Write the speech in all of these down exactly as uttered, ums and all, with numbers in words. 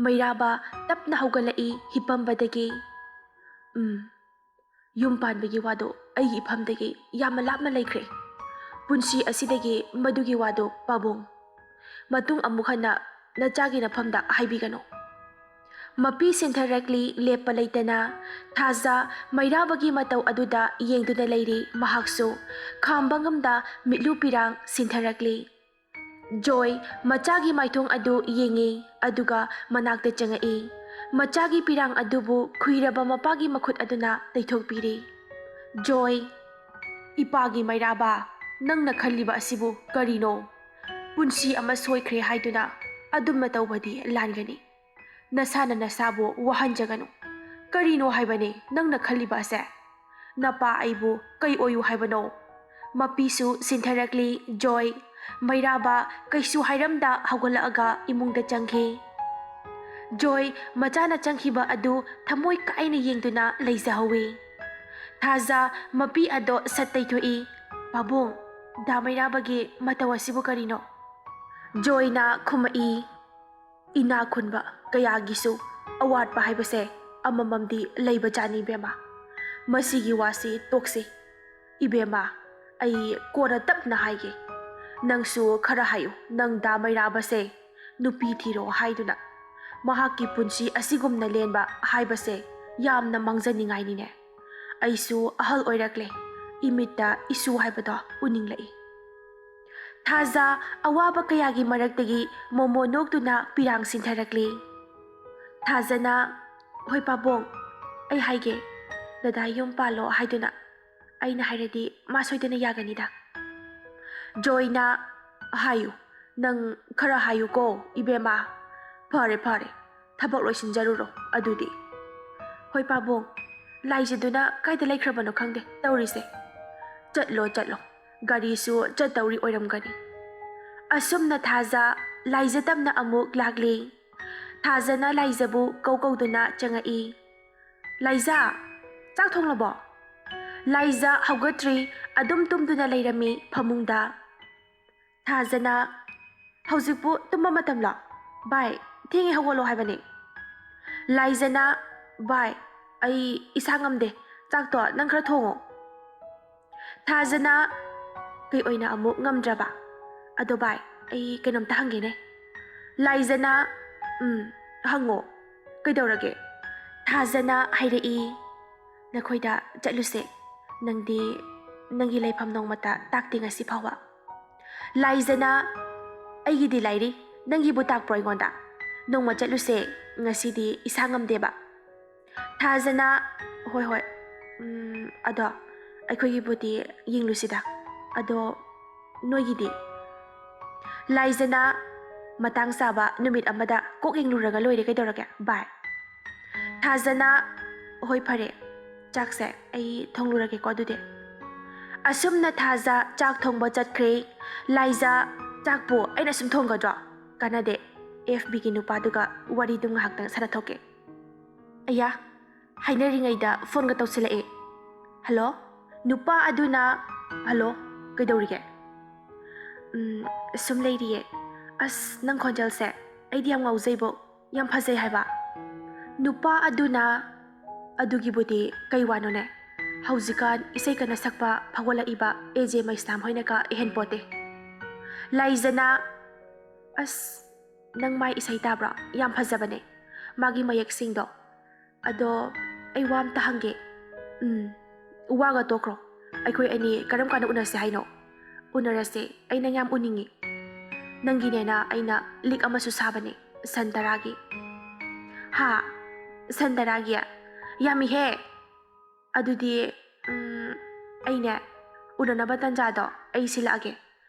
ꯃꯩꯔꯥꯕ ꯇꯞꯅ ꯍꯧꯒꯠꯂꯛꯏ ꯍꯤꯞꯄꯝꯕꯗꯒꯤ꯫ ꯎꯝ, ꯌꯨꯝ ꯄꯥꯟꯕꯒꯤ ꯋꯥꯗꯣ ꯑꯩꯒꯤ ꯏꯐꯝꯗꯒꯤ ꯌꯥꯝꯅ ꯂꯥꯞꯅ ꯂꯩꯈ꯭ꯔꯦ꯫ ꯄꯨꯟꯁꯤ ꯑꯁꯤꯗꯒꯤ ꯃꯗꯨꯒꯤ ꯋꯥꯗꯣ ꯄꯥꯕꯨꯡ꯫ ꯃꯇꯨꯡ ꯑꯃꯨꯛ ꯍꯟꯅ ꯅꯆꯥꯒꯤ ꯅꯐꯝꯗ ꯍꯥꯏꯕꯤꯒꯅꯨ꯫ ꯃꯄꯤ ꯁꯤꯟꯊꯔꯛꯂꯤ ꯂꯦꯞꯄ ꯂꯩꯇꯅ꯫ ꯊꯥꯖ ꯃꯩꯔꯥꯕꯒꯤ ꯃꯇꯧ ꯑꯗꯨꯗ ꯌꯦꯡꯗꯨꯅ ꯂꯩꯔꯤ꯫ ꯃꯍꯥꯛꯁꯨ ꯈꯥꯝꯕ ꯉꯝꯗ ꯃꯤꯠꯂꯨ ꯄꯤꯔꯥꯡ ꯁꯤꯟꯊꯔꯛꯂꯤ꯫ ꯖꯣꯏ ꯃꯆꯥꯒꯤ ꯃꯥꯏꯊꯣꯡ ꯑꯗꯨ ꯌꯦꯡꯉꯤ, ꯑꯗꯨꯒ ꯃꯅꯥꯛꯇ ꯆꯪꯉꯛꯏ꯫ ꯃꯆꯥꯒꯤ ꯄꯤꯔꯥꯡ ꯑꯗꯨꯕꯨ ꯈꯨꯏꯔꯕ ꯃꯄꯥꯒꯤ ꯃꯈꯨꯠ ꯑꯗꯨꯅ ꯇꯩꯊꯣꯛꯄꯤꯔꯤ꯫ ꯖꯣꯏ, ꯏꯄꯥꯒꯤ ꯃꯩꯔꯥꯕ, ꯅꯪꯅ ꯈꯜꯂꯤꯕ ꯑꯁꯤꯕꯨ ꯀꯔꯤꯅꯣ? ꯄꯨꯟꯁꯤ ꯑꯃ ꯁꯣꯏꯈ꯭ꯔꯦ ꯍꯥꯏꯗꯨꯅ ꯑꯗꯨꯝꯅ ꯇꯧꯕꯗꯤ ꯂꯥꯟꯒꯅꯤ꯫ ꯅꯁꯥꯅ ꯅꯁꯥꯕꯨ ꯋꯥꯍꯟꯖꯒꯅꯨ꯫ ꯀꯔꯤꯅꯣ ꯍꯥꯏꯕꯅꯦ ꯅꯪꯅ ꯈꯜꯂꯤꯕ ꯑꯁꯦ? ꯅꯄꯥ ꯑꯩꯕꯨ ꯀꯩ ꯑꯣꯏꯌꯨ ꯍꯥꯏꯕꯅꯣ? ꯃꯄꯤꯁꯨ ꯁꯤꯟꯊꯔꯛꯂꯤ꯫ ꯖꯣꯏ, ꯃꯩꯔꯥꯕ ꯀꯩꯁꯨ ꯍꯥꯏꯔꯝꯗ ꯍꯧꯒꯠꯂꯛꯑꯒ ꯏꯃꯨꯡꯗ ꯆꯪꯈꯤ꯫ ꯖꯣꯏ ꯃꯆꯥꯅ ꯆꯪꯈꯤꯕ ꯑꯗꯨ ꯊꯃꯣꯏ ꯀꯥꯏꯅ ꯌꯦꯡꯗꯨꯅ ꯂꯩꯖꯍꯧꯏ꯫ ꯊꯥꯖ ꯃꯄꯤ ꯑꯗꯣ ꯁꯠ ꯇꯩꯊꯣꯛꯏ꯫ "ꯄꯥꯕꯨꯡ, ꯗꯥ ꯃꯩꯔꯥꯕꯒꯤ ꯃꯇꯧ ꯑꯁꯤꯕꯨ ꯀꯔꯤꯅꯣ?" ꯖꯣꯏꯅ ꯈꯨꯝꯃꯛꯏ꯫ "ꯏꯅꯥ ꯈꯨꯟꯕ ꯀꯌꯥꯒꯤꯁꯨ ꯑꯋꯥꯠꯄ ꯍꯥꯏꯕꯁꯦ ꯑꯃꯃꯝꯗꯤ ꯂꯩꯕꯖꯥꯠꯅꯤ ꯏꯕꯦꯝꯃ꯫ ꯃꯁꯤꯒꯤ ꯋꯥꯁꯤ ꯇꯣꯛꯁꯤ꯫ ꯏꯕꯦꯝꯃ, ꯑꯩ ꯀꯣꯟꯅ ꯇꯞꯅ ꯍꯥꯏꯒꯦ꯫ ꯅꯪꯁꯨ ꯈꯔ ꯍꯥꯏꯌꯨ, ꯅꯪ ꯗꯥ ꯃꯩꯔꯥꯕꯁꯦ ꯅꯨꯄꯤ ꯊꯤꯔꯣ ꯍꯥꯏꯗꯨꯅ꯫ ꯃꯍꯥꯛꯀꯤ ꯄꯨꯟꯁꯤ ꯑꯁꯤꯒꯨꯝꯅ ꯂꯦꯟꯕ ꯍꯥꯏꯕꯁꯦ ꯌꯥꯝꯅ ꯃꯥꯡꯖꯅꯤꯡꯉꯥꯏꯅꯤꯅꯦ꯫ ꯑꯩꯁꯨ ꯑꯍꯜ ꯑꯣꯏꯔꯛꯂꯦ, ꯏꯃꯤꯠꯇ ꯏꯁꯨ ꯍꯥꯏꯕꯗꯣ ꯎꯅꯤꯡꯂꯛꯏ"꯫ ꯊꯥꯖ ꯑꯋꯥꯕ ꯀꯌꯥꯒꯤ ꯃꯔꯛꯇꯒꯤ ꯃꯣꯃꯣ ꯅꯣꯛꯇꯨꯅ ꯄꯤꯔꯥꯡ ꯁꯤꯟꯊꯔꯛꯂꯤ꯫ ꯊꯥꯖꯅ, "ꯍꯣꯏ ꯄꯥꯕꯨꯡ, ꯑꯩ ꯍꯥꯏꯒꯦ, ꯗꯗꯥ ꯌꯨꯝ ꯄꯥꯜꯂꯣ ꯍꯥꯏꯗꯨꯅ꯫ ꯑꯩꯅ ꯍꯥꯏꯔꯗꯤ ꯃꯥ ꯁꯣꯏꯗꯅ ꯌꯥꯒꯅꯤꯗ"꯫ ꯖꯣꯏꯅ, "ꯍꯥꯏꯌꯨ, ꯅꯪ ꯈꯔ ꯍꯥꯏꯌꯨꯀꯣ ꯏꯕꯦꯝꯃ꯫ ꯐꯔꯦ ꯐꯔꯦ, ꯊꯕꯛ ꯂꯣꯏꯁꯤꯟꯖꯔꯨꯔꯣ ꯑꯗꯨꯗꯤ꯫ ꯍꯣꯏ ꯄꯥꯕꯨꯡ, ꯂꯥꯏꯖꯗꯨꯅ ꯀꯥꯏꯗ ꯂꯩꯈ꯭ꯔꯕꯅꯣ ꯈꯪꯗꯦ ꯇꯧꯔꯤꯁꯦ꯫ ꯆꯠꯂꯣ ꯆꯠꯂꯣ, ꯒꯥꯔꯤꯁꯨ ꯆꯠꯇꯧꯔꯤ ꯑꯣꯏꯔꯝꯒꯅꯤ"꯫ ꯑꯁꯨꯝꯅ ꯊꯥꯖ ꯂꯥꯏꯖ ꯇꯝꯅ ꯑꯃꯨꯛ ꯂꯥꯛꯂꯤ꯫ ꯊꯥꯖꯅ ꯂꯥꯏꯖꯕꯨ ꯀꯧ ꯀꯧꯗꯨꯅ ꯆꯪꯉꯛꯏ꯫ "ꯂꯥꯏꯖ, ꯆꯥꯛ ꯊꯣꯡꯂꯕꯣ?" ꯂꯥꯏꯖ ꯍꯧꯒꯠꯇ꯭ꯔꯤ, ꯑꯗꯨꯝ ꯇꯨꯝꯗꯨꯅ ꯂꯩꯔꯝꯃꯤ ꯐꯃꯨꯡꯗ꯫ ꯊꯥꯖꯅ, "ꯍꯧꯖꯤꯛꯄꯨ ꯇꯨꯝꯕ ꯃꯇꯝꯂꯣ? ꯚꯥꯏ, ꯊꯦꯡꯉꯦ, ꯍꯧꯒꯠꯂꯣ ꯍꯥꯏꯕꯅꯦ꯫ ꯂꯥꯏꯖꯅ, ꯚꯥꯏ, ꯑꯩ ꯏꯁꯥ ꯉꯝꯗꯦ, ꯆꯥꯛꯇꯣ ꯅꯪ ꯈꯔ ꯊꯣꯡꯉꯣ꯫ ꯊꯥꯖꯅ, ꯀꯩ ꯑꯣꯏꯅ ꯑꯃꯨꯛ ꯉꯝꯗ꯭ꯔꯕ? ꯑꯗꯣ ꯚꯥꯏ, ꯑꯩ ꯀꯩꯅꯣꯝꯇ ꯍꯪꯒꯦꯅꯦ꯫ ꯂꯥꯏꯖꯅ, ꯎꯝ, ꯍꯪꯉꯣ, ꯀꯩꯗꯧꯔꯒꯦ? ꯊꯥꯖꯅ ꯍꯥꯏꯔꯛꯏ, ꯅꯈꯣꯏꯗ ꯆꯠꯂꯨꯁꯦ, ꯅꯪꯗꯤ ꯅꯪꯒꯤ ꯂꯩꯐꯝ ꯅꯣꯡꯃꯇ ꯇꯥꯛꯇꯦ ꯉꯁꯤ ꯐꯥꯎꯕ꯫ ꯂꯥꯏꯖꯅ, ꯑꯩꯒꯤꯗꯤ ꯂꯥꯏꯔꯤ, ꯅꯪꯒꯤꯕꯨ ꯇꯥꯛꯄ꯭ꯔꯣ ꯑꯩꯉꯣꯟꯗ? ꯅꯣꯡꯃ ꯆꯠꯂꯨꯁꯦ, ꯉꯁꯤꯗꯤ ꯏꯁꯥ ꯉꯝꯗꯦꯕ꯫ ꯊꯥꯖꯅ, ꯍꯣꯏ ꯍꯣꯏ, ꯎꯝ, ꯑꯗꯣ ꯑꯩꯈꯣꯏꯒꯤꯕꯨꯗꯤ ꯌꯦꯡꯂꯨꯁꯤꯗ, ꯑꯗꯣ ꯅꯣꯏꯒꯤꯗꯤ? ꯂꯥꯏꯖꯅ, ꯃꯇꯥꯡ ꯆꯥꯕ ꯅꯨꯃꯤꯠ ꯑꯃꯗ ꯀꯣꯛ ꯌꯦꯡꯂꯨꯔꯒ ꯂꯣꯏꯔꯦ, ꯀꯩꯗꯧꯔꯒꯦ? ꯕꯥꯏ꯫ ꯊꯥꯖꯅ, ꯍꯣꯏ ꯐꯔꯦ, ꯆꯥꯛꯁꯦ ꯑꯩ ꯊꯣꯡꯂꯨꯔꯒꯦꯀꯣ ꯑꯗꯨꯗꯤ꯫ ꯑꯁꯨꯝꯅ ꯊꯥꯖ ꯆꯥꯛ ꯊꯣꯡꯕ ꯆꯠꯈ꯭ꯔꯦ꯫ ꯂꯥꯏꯖ, ꯆꯥꯛꯄꯨ ꯑꯩꯅ ꯁꯨꯝ ꯊꯣꯡꯒꯗ꯭ꯔꯣ? ꯀꯥꯟꯅꯗꯦ, ꯑꯦꯐ ꯕꯤꯒꯤ ꯅꯨꯄꯥꯗꯨꯒ ꯋꯥꯔꯤꯗꯨ ꯉꯥꯏꯍꯥꯛꯇꯪ ꯁꯥꯟꯅꯊꯣꯛꯀꯦ꯫ ꯑꯌꯥ, ꯍꯥꯏꯅꯔꯤꯉꯩꯗ ꯐꯣꯟꯒ ꯇꯧꯁꯤꯜꯂꯛꯑꯦ꯫ ꯍꯜꯂꯣ? ꯅꯨꯄꯥ ꯑꯗꯨꯅ, ꯍꯜꯂꯣ, ꯀꯩꯗꯧꯔꯤꯒꯦ? ꯎꯝ, ꯁꯨꯝ ꯂꯩꯔꯤꯌꯦ꯫ ꯑꯁ, ꯅꯪ ꯈꯣꯟꯖꯦꯜꯁꯦ ꯑꯩꯗꯤ ꯌꯥꯝ ꯉꯥꯎꯖꯩꯕꯣ, ꯌꯥꯝ ꯐꯖꯩ ꯍꯥꯏꯕ꯫ ꯅꯨꯄꯥ ꯑꯗꯨꯅ, ꯑꯗꯨꯒꯤꯕꯨꯗꯤ ꯀꯩ ꯋꯥꯅꯣꯅꯦ? ꯍꯧꯖꯤꯛꯀꯥꯟ ꯏꯁꯩ ꯀꯟꯅ ꯁꯛꯄ ꯐꯥꯎꯒꯠꯂꯛꯏꯕ ꯑꯦ ꯖꯦ ꯃꯩꯁꯅꯥꯝ ꯍꯣꯏꯅꯒ ꯏꯍꯦꯟ ꯄꯣꯠꯇꯦ꯫ ꯂꯥꯏꯖꯅ, ꯑꯁ, ꯅꯪ ꯃꯥꯏ ꯏꯁꯩ ꯇꯥꯕ꯭ꯔꯣ? ꯌꯥꯝ ꯐꯖꯕꯅꯦ ꯃꯥꯒꯤ ꯃꯌꯦꯛꯁꯤꯡꯗꯣ꯫ ꯑꯗꯣ ꯑꯩ ꯋꯥ ꯑꯝꯇ ꯍꯪꯒꯦ꯫ ꯎꯝ, ꯋꯥꯒ ꯇꯣꯛꯈ꯭ꯔꯣ꯫ ꯑꯩꯈꯣꯏ ꯑꯅꯤ ꯀꯔꯝ ꯀꯥꯟꯗ ꯎꯅꯁꯦ ꯍꯥꯏꯅꯣ? ꯎꯅꯔꯁꯦ, ꯑꯩ ꯅꯪ ꯌꯥꯝ ꯎꯅꯤꯡꯉꯤ꯫ ꯅꯪꯒꯤꯅꯦꯅ ꯑꯩꯅ ꯂꯤꯛ ꯑꯃꯁꯨ ꯁꯥꯕꯅꯦ, ꯁꯟ ꯇꯔꯥꯒꯤ꯫ ꯍꯥ? ꯁꯟ ꯇꯔꯥꯒꯤ? ꯌꯥꯝꯃꯤꯍꯦ! ꯑꯗꯨꯗꯤ, ꯎꯝ, ꯑꯩꯅꯦ, ꯎꯅꯅꯕ ꯇꯟꯖꯥꯗꯣ ꯑꯩ ꯁꯤꯜꯂꯛꯑꯒꯦ꯫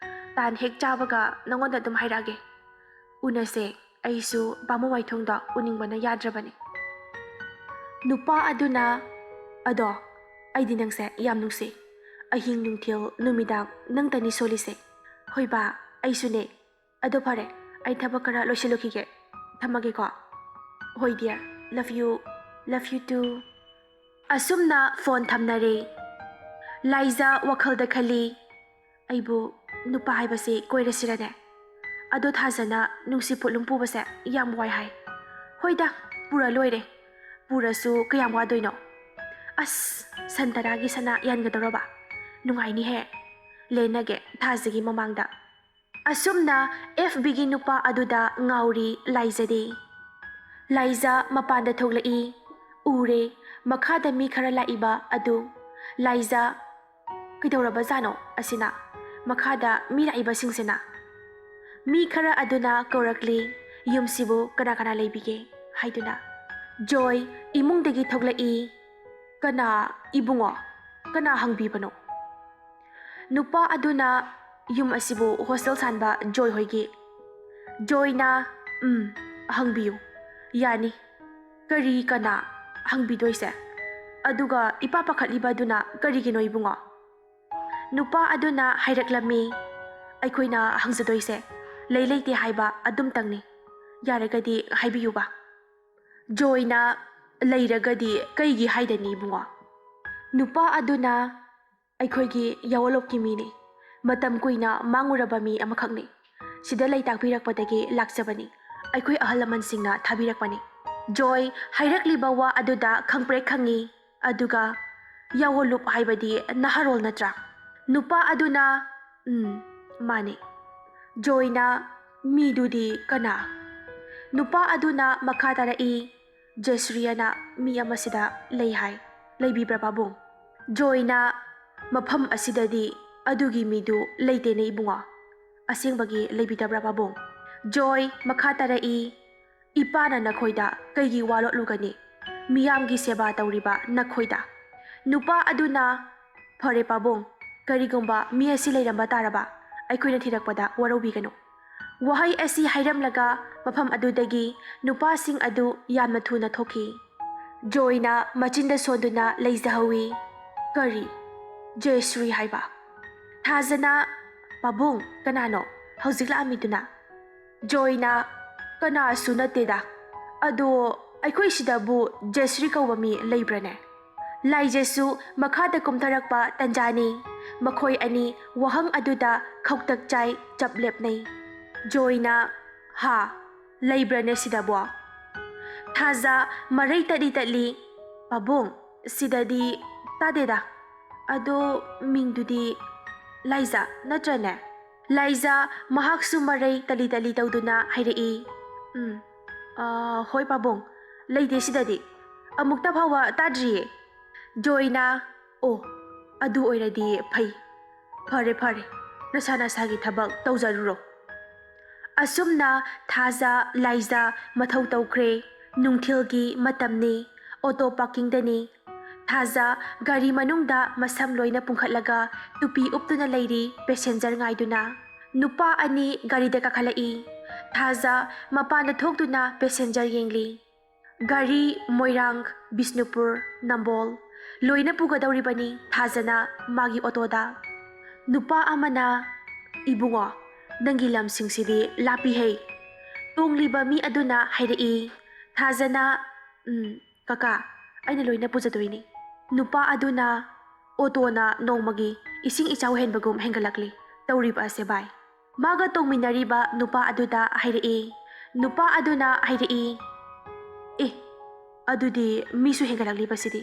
ꯇꯥꯟ ꯍꯦꯛ ꯆꯥꯕꯒ ꯅꯉꯣꯟꯗ ꯑꯗꯨꯝ ꯍꯥꯏꯔꯛꯑꯒꯦ꯫ ꯎꯅꯁꯦ, ꯑꯩꯁꯨ ꯕꯥꯃꯣꯟ ꯋꯥꯏꯊꯣꯡꯗꯣ ꯎꯅꯤꯡꯕꯅ ꯌꯥꯗ꯭ꯔꯕꯅꯤ꯫ ꯅꯨꯄꯥ ꯑꯗꯨꯅ, ꯑꯗꯣ ꯑꯩꯗꯤ ꯅꯪꯁꯦ ꯌꯥꯝ ꯅꯨꯡꯁꯤ꯫ ꯑꯍꯤꯡ ꯅꯨꯡꯊꯤꯜ ꯅꯨꯃꯤꯗꯥꯡ ꯅꯪꯇꯅꯤ ꯁꯣꯜꯂꯤꯁꯦ꯫ ꯍꯣꯏ ꯕꯥ, ꯑꯩꯁꯨꯅꯦ꯫ ꯑꯗꯣ ꯐꯔꯦ, ꯑꯩ ꯊꯕꯛ ꯈꯔ ꯂꯣꯏꯁꯤꯜꯂꯨꯈꯤꯒꯦ꯫ ꯊꯝꯃꯒꯦꯀꯣ꯫ ꯍꯣꯏ dear, love you, love you too꯫ ꯑꯁꯨꯝꯅ ꯐꯣꯟ ꯊꯝꯅꯔꯦ꯫ ꯂꯥꯏꯖ ꯋꯥꯈꯜꯗ ꯈꯜꯂꯤ, ꯑꯩꯕꯨ ꯅꯨꯄꯥ ꯍꯥꯏꯕꯁꯤ ꯀꯣꯏꯔꯁꯤꯔꯅꯦ? "ꯑꯗꯣ ꯊꯥꯖꯅ ꯅꯨꯡꯁꯤ ꯄꯣꯠꯂꯨꯝ ꯄꯨꯕꯁꯦ ꯌꯥꯝ ꯋꯥꯏ ꯍꯥꯏ꯫" "ꯍꯣꯏꯗ, ꯄꯨꯔ ꯂꯣꯏꯔꯦ꯫ ꯄꯨꯔꯁꯨ ꯀꯌꯥꯝ ꯋꯥꯗꯣꯏꯅꯣ? ꯑꯁ, ꯁꯟ ꯇꯔꯥꯒꯤ ꯁꯅꯥ ꯌꯥꯟꯒꯗꯧꯔꯕ? ꯅꯨꯡꯉꯥꯏꯅꯤꯍꯦ꯫ ꯂꯦꯟꯅꯒꯦ ꯊꯥꯖꯒꯤ ꯃꯃꯥꯡꯗ꯫" ꯑꯁꯨꯝꯅ ꯑꯦꯐ ꯕꯤꯒꯤ ꯅꯨꯄꯥ ꯑꯗꯨꯗ ꯉꯥꯎꯔꯤ ꯂꯥꯏꯖꯗꯤ꯫ ꯂꯥꯏꯖ ꯃꯄꯥꯟꯗ ꯊꯣꯛꯂꯛꯏ꯫ ꯎꯔꯦ, ꯃꯈꯥꯗ ꯃꯤ ꯈꯔ ꯂꯥꯛꯏꯕ ꯑꯗꯨ꯫ ꯂꯥꯏꯖ, "ꯀꯩꯗꯧꯔꯕꯖꯥꯠꯅꯣ ꯑꯁꯤꯅ? ꯃꯈꯥꯗ ꯃꯤ ꯂꯥꯛꯏꯕꯁꯤꯡꯁꯤꯅ?" ꯃꯤ ꯈꯔ ꯑꯗꯨꯅ ꯀꯧꯔꯛꯂꯤ, "ꯌꯨꯝꯁꯤꯕꯨ ꯀꯅꯥ ꯀꯅꯥ ꯂꯩꯕꯤꯒꯦ?" ꯍꯥꯏꯗꯨꯅ꯫ ꯖꯣꯏ ꯏꯃꯨꯡꯗꯒꯤ ꯊꯣꯛꯂꯛꯏ꯫ "ꯀꯅꯥ, ꯏꯕꯨꯡꯉꯣ? ꯀꯅꯥ ꯍꯪꯕꯤꯕꯅꯣ?" ꯅꯨꯄꯥ ꯑꯗꯨꯅ, "ꯌꯨꯝ ꯑꯁꯤꯕꯨ ꯍꯣꯁꯇꯦꯜ ꯁꯥꯟꯕ ꯖꯣꯏ ꯍꯣꯏꯒꯤ?" ꯖꯣꯏꯅ, "ꯎꯝ, ꯍꯪꯕꯤꯌꯨ꯫ ꯌꯥꯅꯤ꯫ ꯀꯔꯤ ꯀꯅꯥ ꯍꯪꯕꯤꯗꯣꯏꯁꯦ? ꯑꯗꯨꯒ ꯏꯄꯥ ꯄꯥꯈꯠꯂꯤꯕ ꯑꯗꯨꯅ ꯀꯔꯤꯒꯤꯅꯣ, ꯏꯕꯨꯡꯉꯣ?" ꯅꯨꯄꯥ ꯑꯗꯨꯅ ꯍꯥꯏꯔꯛꯂꯝꯃꯤ, "ꯑꯩꯈꯣꯏꯅ ꯍꯪꯖꯗꯣꯏꯁꯦ ꯂꯩ ꯂꯩꯇꯦ ꯍꯥꯏꯕ ꯑꯗꯨꯝꯇꯪꯅꯤ꯫ ꯌꯥꯔꯒꯗꯤ ꯍꯥꯏꯕꯤꯌꯨꯕ꯫" ꯖꯣꯏꯅ, "ꯂꯩꯔꯒꯗꯤ ꯀꯩꯒꯤ ꯍꯥꯏꯗꯅꯤ, ꯏꯕꯨꯡꯉꯣ?" ꯅꯨꯄꯥ ꯑꯗꯨꯅ, "ꯑꯩꯈꯣꯏꯒꯤ ꯌꯥꯋꯣꯂꯣꯞꯀꯤ ꯃꯤꯅꯤ꯫ ꯃꯇꯝ ꯀꯨꯏꯅ ꯃꯥꯡꯉꯨꯔꯕ ꯃꯤ ꯑꯃꯈꯛꯅꯤ꯫ ꯁꯤꯗ ꯂꯩ ꯇꯥꯛꯄꯤꯔꯛꯄꯗꯒꯤ ꯂꯥꯛꯆꯕꯅꯤ꯫ ꯑꯩꯈꯣꯏ ꯑꯍꯜ ꯂꯃꯟꯁꯤꯡꯅ ꯊꯥꯕꯤꯔꯛꯄꯅꯤ꯫" ꯖꯣꯏ ꯍꯥꯏꯔꯛꯂꯤꯕ ꯋꯥ ꯑꯗꯨꯗ ꯈꯪꯄ꯭ꯔꯦꯛ ꯈꯪꯉꯤ꯫ ꯑꯗꯨꯒ, "ꯌꯥꯋꯣꯂꯨꯞ ꯍꯥꯏꯕꯗꯤ ꯅꯍꯥꯔꯣꯜ ꯅꯠꯇ꯭ꯔꯥ?" ꯅꯨꯄꯥ ꯑꯗꯨꯅ, "ꯎꯝ, ꯃꯥꯅꯤ꯫" ꯖꯣꯏꯅ, "ꯃꯤꯗꯨꯗꯤ ꯀꯅꯥ?" ꯅꯨꯄꯥ ꯑꯗꯨꯅ ꯃꯈꯥ ꯇꯥꯔꯛꯏ, "ꯖꯦꯁ꯭ꯔꯤ ꯑꯅ ꯃꯤ ꯑꯃꯁꯤꯗ ꯂꯩ ꯍꯥꯏ꯫ ꯂꯩꯕꯤꯕ꯭ꯔꯥ, ꯄꯥꯕꯨꯡ?" ꯖꯣꯏꯅ, "ꯃꯐꯝ ꯑꯁꯤꯗꯗꯤ ꯑꯗꯨꯒꯤ ꯃꯤꯗꯨ ꯂꯩꯇꯦꯅꯦ, ꯏꯕꯨꯡꯉꯣ꯫ ꯑꯁꯦꯡꯕꯒꯤ ꯂꯩꯕꯤꯗꯕ꯭ꯔꯥ, ꯄꯥꯕꯨꯡ?" ꯖꯣꯏ ꯃꯈꯥ ꯇꯥꯔꯛꯏ, "ꯏꯄꯥꯅ ꯅꯈꯣꯏꯗ ꯀꯩꯒꯤ ꯋꯥ ꯂꯣꯠꯂꯨꯒꯅꯤ? ꯃꯤꯌꯥꯝꯒꯤ ꯁꯦꯕꯥ ꯇꯧꯔꯤꯕ ꯅꯈꯣꯏꯗ꯫" ꯅꯨꯄꯥ ꯑꯗꯨꯅ, "ꯐꯔꯦ ꯄꯥꯕꯨꯡ, ꯀꯔꯤꯒꯨꯝꯕ ꯃꯤ ꯑꯁꯤ ꯂꯩꯔꯝꯕ ꯇꯥꯔꯕ, ꯑꯩꯈꯣꯏꯅ ꯊꯤꯔꯛꯄꯗ ꯋꯥꯔꯧꯕꯤꯒꯅꯨ꯫" ꯋꯥꯍꯩ ꯑꯁꯤ ꯍꯥꯏꯔꯝꯂꯒ ꯃꯐꯝ ꯑꯗꯨꯗꯒꯤ ꯅꯨꯄꯥꯁꯤꯡ ꯑꯗꯨ ꯌꯥꯝꯅ ꯊꯨꯅ ꯊꯣꯛꯈꯤ꯫ ꯖꯣꯏꯅ ꯃꯆꯤꯟꯗ ꯁꯣꯟꯗꯨꯅ ꯂꯩꯖꯍꯧꯏ꯫ "ꯀꯔꯤ? ꯖꯦꯁ꯭ꯔꯤ ꯍꯥꯏꯕ?" ꯊꯥꯖꯅ, "ꯄꯥꯕꯨꯡ, ꯀꯅꯥꯅꯣ ꯍꯧꯖꯤꯛ ꯂꯥꯛꯑꯝꯃꯤꯗꯨꯅ?" ꯖꯣꯏꯅ, "ꯀꯅꯥꯁꯨ ꯅꯠꯇꯦꯗ꯫ ꯑꯗꯣ ꯑꯩꯈꯣꯏ ꯁꯤꯗꯕꯨ ꯖꯦꯁ꯭ꯔꯤ ꯀꯧꯕ ꯃꯤ ꯂꯩꯕ꯭ꯔꯅꯦ?" ꯂꯥꯏꯖꯁꯨ ꯃꯈꯥꯗ ꯀꯨꯝꯊꯔꯛꯄ ꯇꯟꯖꯥꯅꯤ꯫ ꯃꯈꯣꯏ ꯑꯅꯤ ꯋꯥꯍꯪ ꯑꯗꯨꯗ ꯈꯧꯇꯛ ꯆꯥꯏ, ꯆꯞ ꯂꯦꯞꯅꯩ꯫ ꯖꯣꯏꯅ, "ꯍꯥ, ꯂꯩꯕ꯭ꯔꯅꯦ ꯁꯤꯗꯕꯣ?" ꯊꯥꯖ ꯃꯔꯩ ꯇꯠꯂꯤ ꯇꯠꯂꯤ, "ꯄꯥꯕꯨꯡ, ꯁꯤꯗꯗꯤ ꯇꯥꯗꯦꯗ꯫ ꯑꯗꯣ ꯃꯤꯡꯗꯨꯗꯤ ꯂꯥꯏꯖꯥ ꯅꯠꯇ꯭ꯔꯅꯦ?" ꯂꯥꯏꯖꯥ ꯃꯍꯥꯛꯁꯨ ꯃꯔꯩ ꯇꯠꯂꯤ ꯇꯠꯂꯤ ꯇꯧꯗꯨꯅ ꯍꯥꯏꯔꯛꯏ, "ꯎꯝ, ꯑ, ꯍꯣꯏ ꯄꯥꯕꯨꯡ, ꯂꯩꯇꯦ ꯁꯤꯗꯗꯤ꯫ ꯑꯃꯨꯛꯇ ꯐꯥꯎꯕ ꯇꯥꯗ꯭ꯔꯤꯌꯦ꯫" ꯖꯣꯏꯅ, "ꯑꯣ, ꯑꯗꯨ ꯑꯣꯏꯔꯗꯤ ꯐꯩ꯫ ꯐꯔꯦ, ꯐꯔꯦ, ꯅꯁꯥ ꯅꯁꯥꯒꯤ ꯊꯕꯛ ꯇꯧꯖꯔꯨꯔꯣ꯫" ꯑꯁꯨꯝꯅ ꯊꯥꯖ, ꯂꯥꯏꯖ ꯃꯊꯧ ꯇꯧꯈ꯭ꯔꯦ꯫ ꯅꯨꯡꯊꯤꯜꯒꯤ ꯃꯇꯝꯅꯤ꯫ ꯑꯣꯇꯣ ꯄꯥꯔꯀꯤꯡꯗꯅꯤ꯫ ꯊꯥꯖ ꯒꯥꯔꯤ ꯃꯅꯨꯡꯗ ꯃꯁꯝ ꯂꯣꯏꯅ ꯄꯨꯡꯈꯠꯂꯒ ꯇꯨꯄꯤ ꯎꯞꯇꯨꯅ ꯂꯩꯔꯤ ꯄꯦꯁꯦꯟꯖꯔ ꯉꯥꯏꯗꯨꯅ꯫ ꯅꯨꯄꯥ ꯑꯅꯤ ꯒꯥꯔꯤꯗ ꯀꯥꯈꯠꯂꯛꯏ꯫ ꯊꯥꯖ ꯃꯄꯥꯟꯗ ꯊꯣꯛꯇꯨꯅ ꯄꯦꯁꯦꯟꯖꯔ ꯌꯦꯡꯂꯤ꯫ ꯒꯥꯔꯤ ꯃꯣꯏꯔꯥꯡ, ꯕꯤꯁꯅꯨꯄꯨꯔ, ꯅꯝꯕꯣꯜ ꯂꯣꯏꯅ ꯄꯨꯒꯗꯧꯔꯤꯕꯅꯤ ꯊꯥꯖꯅ ꯃꯥꯒꯤ ꯑꯣꯇꯣꯗ꯫ ꯅꯨꯄꯥ ꯑꯃꯅ, "ꯏꯕꯨꯡꯉꯣ, ꯅꯪꯒꯤ ꯂꯝꯁꯤꯡꯁꯤꯗꯤ ꯂꯥꯞꯄꯤꯍꯩ꯫" ꯇꯣꯡꯂꯤꯕ ꯃꯤ ꯑꯗꯨꯅ ꯍꯥꯏꯔꯛꯏ꯫ ꯊꯥꯖꯅ, "ꯎꯝ, ꯀꯀꯥ, ꯑꯩꯅ ꯂꯣꯏꯅ ꯄꯨꯖꯗꯣꯏꯅꯤ꯫" ꯅꯨꯄꯥ ꯑꯗꯨꯅ, "ꯑꯣꯇꯣꯅ ꯅꯣꯡꯃꯒꯤ ꯏꯁꯤꯡ ꯏꯆꯥꯎ ꯍꯦꯟꯕꯒꯨꯝ ꯍꯦꯟꯒꯠꯂꯛꯂꯤ꯫ ꯇꯧꯔꯤꯕ ꯑꯁꯦ ꯚꯥꯏ?" ꯃꯥꯒ ꯇꯣꯡꯃꯤꯟꯅꯔꯤꯕ ꯅꯨꯄꯥ ꯑꯗꯨꯗ ꯍꯥꯏꯔꯛꯏ꯫ ꯅꯨꯄꯥ ꯑꯗꯨꯅ ꯍꯥꯏꯔꯛꯏ, "ꯑꯦ, ꯑꯗꯨꯗꯤ ꯃꯤꯁꯨ ꯍꯦꯟꯒꯠꯂꯛꯂꯤꯕꯁꯤꯗꯤ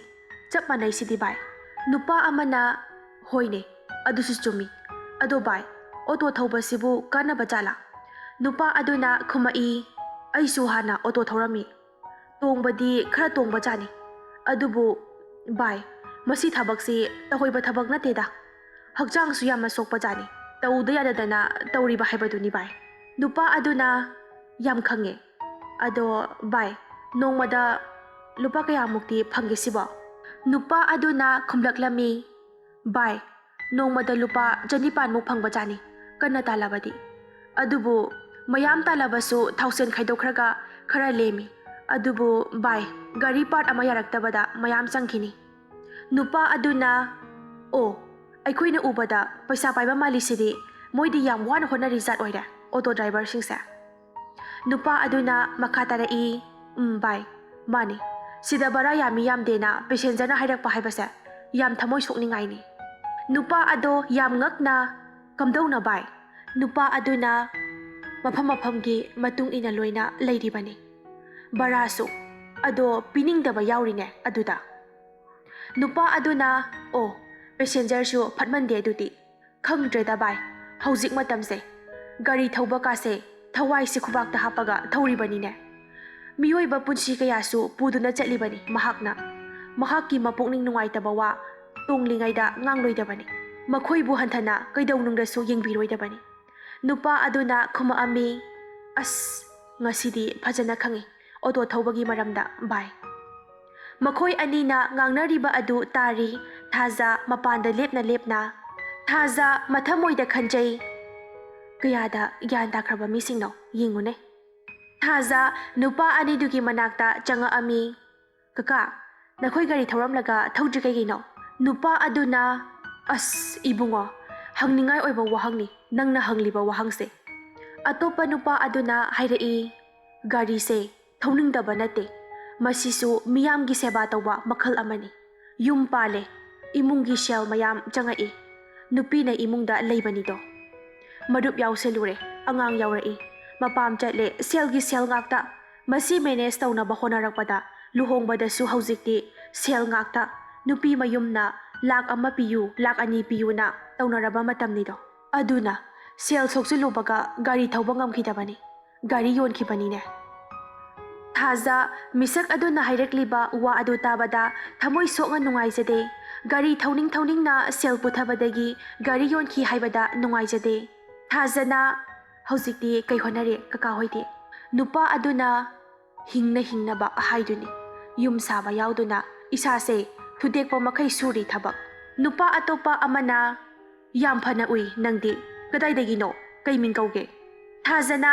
ꯆꯞ ꯃꯥꯟꯅꯩꯁꯤꯗꯤ ꯚꯥꯏ꯫" ꯅꯨꯄꯥ ꯑꯃꯅ, "ꯍꯣꯏꯅꯦ, ꯑꯗꯨꯁꯨ ꯆꯨꯝꯃꯤ꯫ ꯑꯗꯣ ꯚꯥꯏ, ꯑꯣꯇꯣ ꯊꯧꯕꯁꯤꯕꯨ ꯀꯥꯟꯅꯕ ꯖꯥꯠꯂꯥ?" ꯅꯨꯄꯥ ꯑꯗꯨꯅ ꯈꯨꯝꯃꯛꯏ, "ꯑꯩꯁꯨ ꯍꯥꯟꯅ ꯑꯣꯇꯣ ꯊꯧꯔꯝꯃꯤ꯫ ꯇꯣꯡꯕꯗꯤ ꯈꯔ ꯇꯣꯡꯕ ꯖꯥꯠꯅꯤ꯫ ꯑꯗꯨꯕꯨ ꯚꯥꯏ, ꯃꯁꯤ ꯊꯕꯛꯁꯤ ꯇꯧꯍꯩꯕ ꯊꯕꯛ ꯅꯠꯇꯦꯗ꯫ ꯍꯛꯆꯥꯡꯁꯨ ꯌꯥꯝꯅ ꯁꯣꯛꯄ ꯖꯥꯠꯅꯤ꯫ ꯇꯧꯗ ꯌꯥꯗꯗꯅ ꯇꯧꯔꯤꯕ ꯍꯥꯏꯕꯗꯨꯅꯤ ꯚꯥꯏ꯫" ꯅꯨꯄꯥ ꯑꯗꯨꯅ, "ꯌꯥꯝ ꯈꯪꯉꯦ꯫ ꯑꯗꯣ ꯚꯥꯏ, ꯅꯣꯡꯃꯗ ꯂꯨꯄꯥ ꯀꯌꯥꯃꯨꯛꯇꯤ ꯐꯪꯒꯦ ꯁꯤꯕꯣ?" ꯅꯨꯄꯥ ꯑꯗꯨꯅ ꯈꯨꯝꯂꯛꯂꯝꯃꯤ, "ꯚꯥꯏ, ꯅꯣꯡꯃꯗ ꯂꯨꯄꯥ ꯆꯅꯤꯄꯥꯟꯃꯨꯛ ꯐꯪꯕ ꯖꯥꯠꯅꯤ, ꯀꯟꯅ ꯇꯥꯜꯂꯕꯗꯤ꯫ ꯑꯗꯨꯕꯨ ꯃꯌꯥꯝ ꯇꯥꯜꯂꯕꯁꯨ ꯊꯥꯎꯁꯦꯟ ꯈꯥꯏꯗꯣꯛꯈ꯭ꯔꯒ ꯈꯔ ꯂꯦꯝꯃꯤ꯫ ꯑꯗꯨꯕꯨ ꯚꯥꯏ, ꯒꯥꯔꯤ ꯄꯥꯔꯠ ꯑꯃ ꯌꯥꯔꯛꯇꯕꯗ ꯃꯌꯥꯝ ꯆꯪꯈꯤꯅꯤ꯫" ꯅꯨꯄꯥ ꯑꯗꯨꯅ, "ꯑꯣ, ꯑꯩꯈꯣꯏꯅ ꯎꯕꯗ ꯄꯩꯁꯥ ꯄꯥꯏꯕ ꯃꯥꯜꯂꯤꯁꯤꯗꯤ, ꯃꯣꯏꯗꯤ ꯌꯥꯝ ꯋꯥꯅ ꯍꯣꯠꯅꯔꯤ ꯖꯥꯠ ꯑꯣꯏꯔꯦ, ꯑꯣꯇꯣ ꯗ꯭ꯔꯥꯏꯚꯔꯁꯤꯡꯁꯦ꯫" ꯅꯨꯄꯥ ꯑꯗꯨꯅ ꯃꯈꯥ ꯇꯥꯔꯛꯏ, "ꯎꯝ, ꯚꯥꯏ, ꯃꯥꯅꯤ꯫ ꯁꯤꯗ ꯚꯔꯥ ꯌꯥꯝꯃꯤ ꯌꯥꯝꯗꯦꯅ ꯄꯦꯁꯦꯟꯖꯔꯅ ꯍꯥꯏꯔꯛꯄ ꯍꯥꯏꯕꯁꯦ ꯌꯥꯝ ꯊꯃꯣꯏ ꯁꯣꯛꯅꯤꯡꯉꯥꯏꯅꯤ꯫" ꯅꯨꯄꯥ ꯑꯗꯣ ꯌꯥꯝ ꯉꯛꯅ, "ꯀꯝꯗꯧꯅ ꯚꯥꯏ?" ꯅꯨꯄꯥ ꯑꯗꯨꯅ, ꯃꯐꯝ ꯃꯐꯝꯒꯤ ꯃꯇꯨꯡ ꯏꯟꯅ ꯂꯣꯏꯅ ꯂꯩꯔꯤꯕꯅꯤ꯫ ꯚꯔꯥꯁꯨ ꯑꯗꯣ ꯄꯤꯅꯤꯡꯗꯕ ꯌꯥꯎꯔꯤꯅꯦ ꯑꯗꯨꯗ꯫ ꯅꯨꯄꯥ ꯑꯗꯨꯅ, "ꯑꯣ, ꯄꯦꯁꯦꯟꯖꯔꯁꯨ ꯐꯠꯃꯟꯗꯦ ꯑꯗꯨꯗꯤ꯫ ꯈꯪꯗ꯭ꯔꯦꯗ ꯚꯥꯏ, ꯍꯧꯖꯤꯛ ꯃꯇꯝꯁꯦ ꯒꯥꯔꯤ ꯊꯧꯕ ꯀꯥꯁꯦ ꯊꯋꯥꯏꯁꯦ ꯈꯨꯕꯥꯛꯇ ꯍꯥꯞꯄꯒ ꯊꯧꯔꯤꯕꯅꯤꯅꯦ꯫ ꯃꯤꯑꯣꯏꯕ ꯄꯨꯟꯁꯤ ꯀꯌꯥꯁꯨ ꯄꯨꯗꯨꯅ ꯆꯠꯂꯤꯕꯅꯤ ꯃꯍꯥꯛꯅ꯫ ꯃꯍꯥꯛꯀꯤ ꯃꯄꯨꯛꯅꯤꯡ ꯅꯨꯡꯉꯥꯏꯇꯕ ꯋꯥ ꯇꯣꯡꯂꯤꯉꯩꯗ ꯉꯥꯡꯂꯣꯏꯗꯕꯅꯤ꯫ ꯃꯈꯣꯏꯕꯨ ꯍꯟꯊꯅ ꯀꯩꯗꯧꯅꯨꯡꯗꯁꯨ ꯌꯦꯡꯕꯤꯔꯣꯏꯗꯕꯅꯤ"꯫ ꯅꯨꯄꯥ ꯑꯗꯨꯅ ꯈꯨꯝꯃꯛꯑꯝꯃꯤ, "ꯑꯁ, ꯉꯁꯤꯗꯤ ꯐꯖꯅ ꯈꯪꯉꯤ ꯑꯣꯇꯣ ꯊꯧꯕꯒꯤ ꯃꯔꯝꯗ, ꯚꯥꯏ"꯫ ꯃꯈꯣꯏ ꯑꯅꯤꯅ ꯉꯥꯡꯅꯔꯤꯕ ꯑꯗꯨ ꯇꯥꯔꯤ ꯊꯥꯖ ꯃꯄꯥꯟꯗ ꯂꯦꯞꯅ ꯂꯦꯞꯅ꯫ ꯊꯥꯖ ꯃꯊꯃꯣꯏꯗ ꯈꯟꯖꯩ, "ꯀꯌꯥꯗ ꯒ꯭ꯌꯥꯟ ꯇꯥꯈ꯭ꯔꯕ ꯃꯤꯁꯤꯡꯅꯣ ꯌꯦꯡꯉꯨꯅꯦ"꯫ ꯊꯥꯖ ꯅꯨꯄꯥ ꯑꯅꯤꯗꯨꯒꯤ ꯃꯅꯥꯛꯇ ꯆꯪꯉꯛꯑꯝꯃꯤ꯫ "ꯀꯀꯥ, ꯅꯈꯣꯏ ꯒꯥꯔꯤ ꯊꯧꯔꯝꯂꯒ ꯊꯧꯗ꯭ꯔꯤ ꯀꯩꯒꯤꯅꯣ?" ꯅꯨꯄꯥ ꯑꯗꯨꯅ, "ꯑꯁ, ꯏꯕꯨꯡꯉꯣ, ꯍꯪꯅꯤꯡꯉꯥꯏ ꯑꯣꯏꯕ ꯋꯥꯍꯪꯅꯤ ꯅꯪꯅ ꯍꯪꯂꯤꯕ ꯋꯥꯍꯪꯁꯦ꯫ ꯑꯇꯣꯞꯄ ꯅꯨꯄꯥ ꯑꯗꯨꯅ ꯍꯥꯏꯔꯛꯏ, ꯒꯥꯔꯤꯁꯦ ꯊꯧꯅꯤꯡꯗꯕ ꯅꯠꯇꯦ, ꯃꯁꯤꯁꯨ ꯃꯤꯌꯥꯝꯒꯤ ꯁꯦꯕꯥ ꯇꯧꯕ ꯃꯈꯜ ꯑꯃꯅꯤ꯫ ꯌꯨꯝ ꯄꯥꯜꯂꯦ, ꯏꯃꯨꯡꯒꯤ ꯁꯦꯜ ꯃꯌꯥꯝ ꯆꯪꯉꯛꯏ, ꯅꯨꯄꯤꯅ ꯏꯃꯨꯡꯗ ꯂꯩꯕꯅꯤꯗꯣ꯫ ꯃꯔꯨꯞ ꯌꯥꯎꯁꯜꯂꯨꯔꯦ, ꯑꯉꯥꯡ ꯌꯥꯎꯔꯛꯏ, ꯃꯄꯥꯝ ꯆꯠꯂꯦ, ꯁꯦꯜꯒꯤ ꯁꯦꯜ ꯉꯥꯛꯇ꯫ ꯃꯁꯤ ꯃꯦꯅꯦꯖ ꯇꯧꯅꯕ ꯍꯣꯠꯅꯔꯛꯄꯗ ꯂꯨꯍꯣꯡꯕꯗꯁꯨ ꯍꯧꯖꯤꯛꯇꯤ ꯁꯦꯜ ꯉꯥꯛꯇ꯫ ꯅꯨꯄꯤ ꯃꯌꯨꯝꯅ ꯂꯥꯛ ꯑꯃ ꯄꯤꯌꯨ, ꯂꯥꯛ ꯑꯅꯤ ꯄꯤꯌꯨꯅ ꯇꯧꯅꯔꯕ ꯃꯇꯝꯅꯤꯗꯣ꯫ ꯑꯗꯨꯅ ꯁꯦꯜ ꯁꯣꯛꯆꯤꯜꯂꯨꯕꯒ ꯒꯥꯔꯤ ꯊꯧꯕ ꯉꯝꯈꯤꯗꯕꯅꯤ, ꯒꯥꯔꯤ ꯌꯣꯟꯈꯤꯕꯅꯤꯅꯦ"꯫ ꯊꯥꯖ ꯃꯤꯁꯛ ꯑꯗꯨꯅ ꯍꯥꯏꯔꯛꯂꯤꯕ ꯋꯥ ꯑꯗꯨ ꯇꯥꯕꯗ ꯊꯃꯣꯏ ꯁꯣꯛꯅ ꯅꯨꯡꯉꯥꯏꯖꯗꯦ꯫ ꯒꯥꯔꯤ ꯊꯧꯅꯤꯡ ꯊꯧꯅꯤꯡꯅ ꯁꯦꯜ ꯄꯨꯊꯕꯗꯒꯤ ꯒꯥꯔꯤ ꯌꯣꯟꯈꯤ ꯍꯥꯏꯕꯗ ꯅꯨꯡꯉꯥꯏꯖꯗꯦ꯫ ꯊꯥꯖꯅ, "ꯍꯧꯖꯤꯛꯇꯤ ꯀꯩ ꯍꯣꯠꯅꯔꯤ ꯀꯀꯥ ꯍꯣꯏꯗꯤ?" ꯅꯨꯄꯥ ꯑꯗꯨꯅ, "ꯍꯤꯡꯅ ꯍꯤꯡꯅꯕ ꯍꯥꯏꯗꯨꯅꯤ, ꯌꯨꯝ ꯁꯥꯕ ꯌꯥꯎꯗꯨꯅ ꯏꯁꯥꯁꯦ ꯊꯨꯗꯦꯛꯄ ꯃꯈꯩ ꯁꯨꯔꯤ ꯊꯕꯛ"꯫ ꯅꯨꯄꯥ ꯑꯇꯣꯞꯄ ꯑꯃꯅ, "ꯌꯥꯝ ꯐꯅ ꯎꯏ ꯅꯪꯗꯤ꯫ ꯀꯗꯥꯏꯗꯒꯤꯅꯣ? ꯀꯩ ꯃꯤꯡ ꯀꯧꯒꯦ?" ꯊꯥꯖꯅ,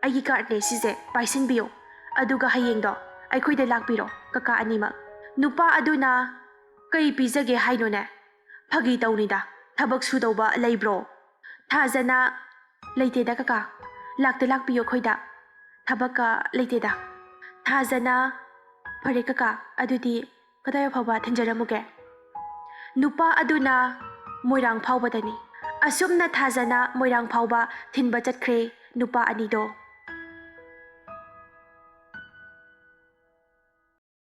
"ꯑꯩꯒꯤ ꯀꯥꯔꯠꯅꯦ ꯁꯤꯁꯦ, ꯄꯥꯏꯁꯤꯟꯕꯤꯌꯨ꯫ ꯑꯗꯨꯒ ꯍꯌꯦꯡꯗꯣ ꯑꯩꯈꯣꯏꯗ ꯂꯥꯛꯄꯤꯔꯣ ꯀꯀꯥ ꯑꯅꯤꯃꯛ"꯫ ꯅꯨꯄꯥ ꯑꯗꯨꯅ, "ꯀꯩ ꯄꯤꯖꯒꯦ ꯍꯥꯏꯅꯣꯅꯦ? ꯐꯥꯒꯤ ꯇꯧꯅꯤꯗ, ꯊꯕꯛ ꯁꯨꯗꯧꯕ ꯂꯩꯕ꯭ꯔꯣ?" ꯊꯥꯖꯅ, "ꯂꯩꯇꯦꯗ ꯀꯀꯥ, ꯂꯥꯛꯇ ꯂꯥꯛꯄꯤꯌꯣ ꯑꯩꯈꯣꯏꯗ, ꯊꯕꯛꯀ ꯂꯩꯇꯦꯗ"꯫ ꯊꯥꯖꯅ, "ꯐꯔꯦ ꯀꯀꯥ, ꯑꯗꯨꯗꯤ ꯀꯗꯥꯏ ꯐꯥꯎꯕ ꯊꯤꯟꯖꯔꯝꯃꯨꯒꯦ?" ꯅꯨꯄꯥ ꯑꯗꯨꯅ, "ꯃꯣꯏꯔꯥꯡ ꯐꯥꯎꯕꯗꯅꯤ"꯫ ꯑꯁꯨꯝꯅ ꯊꯥꯖꯅ ꯃꯣꯏꯔꯥꯡ ꯐꯥꯎꯕ ꯊꯤꯟꯕ ꯆꯠꯈ꯭ꯔꯦ꯫ ꯅꯨꯄꯥ ꯑꯅꯤꯗꯣ